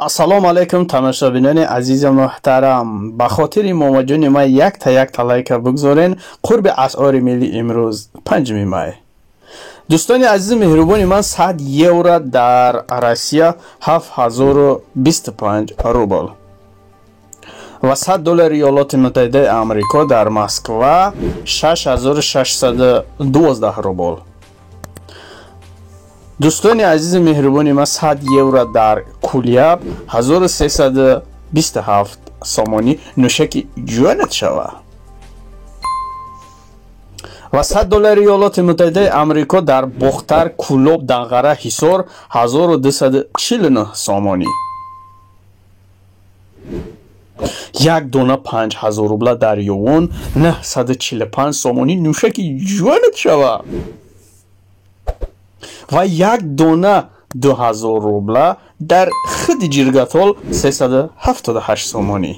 Ассалому алайкум, тамошобинони азизу муҳтарам. Ба хотири момаҷони ман якта-якта лайка бигзорен. Қурби асъори милли имрӯз 5 май. Дӯстони азизу меҳрубони ман, 100 евро дар Россия 7025 рубл ва 100 доллари Иёлоти Муттаҳидаи Амрико дар Москва 6612 рубл. Дӯстони азизи меҳрубони ман, 100 евро дар Куляб 1327 сомонӣ, нӯшаки ҷонат шава. Ва 100 доллари Иёлоти Муттаҳидаи Амрико дар Бохтар, Кӯлоб, Данғара, Ҳисор 1249 сомонӣ. Як дона 5000 рубла дар Ювон 945 сомонӣ, нӯшаки ҷонат шава. Ва як дона 2000 рубла дар худи Ҷиргатол 378 сомонӣ.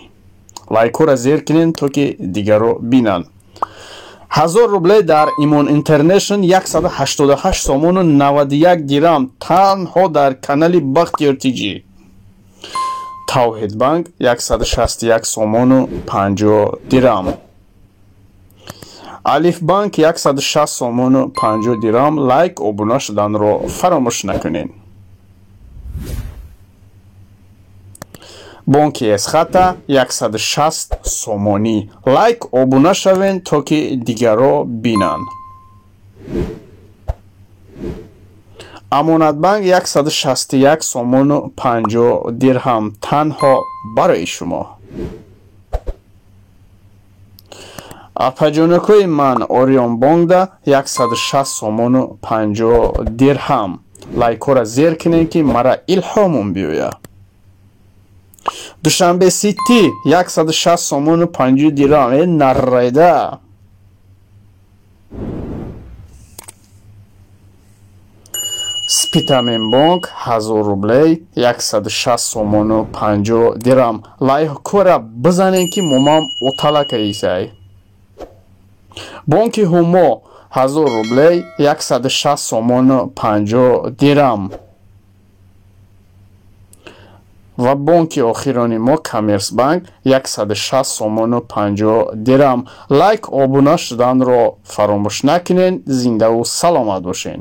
Лайкҳоро зер кунед, то ки дигарро бинанд. 1000 рубле дар Имон Интернешн 188 сомону 91 дирам, танҳо дар канали Бахтиёр Тҷ. Тавҳидбанк 161 сомону 50 дирам. Алифбанк 160 сомону 50 дирам. Лайк, обуна шуданро фаромӯш накунед. Бонки Эсхата 160 сомонӣ. Лайк, обуна шавед, то ки дигарро бинанд. Амонатбанк 161 сомону 50 дирҳам, танҳо барои шумо. Апаҷонакҳои ман, Орионбонгда 160 сомону 50 дирҳам. Лайкҳоро зер кунед, ки мара илҳомон биёяд. Душанбе Сити 160 сомону 50 дирҳам. Э, наррайда. Спитаменбонк 1000 рублей 160 сомону 50 дирҳам. Лайкҳоро бизанед, ки момам оталака исай. Бонки Ҳумо 1000 рублей 160 сомону 50 дирҳам. Ва бонки охирони мо Коммерсбанк 160 сомону 50 дирҳам. Лайк, обуна шуданро фаромӯш накунед. Зиндаву саломат бошед.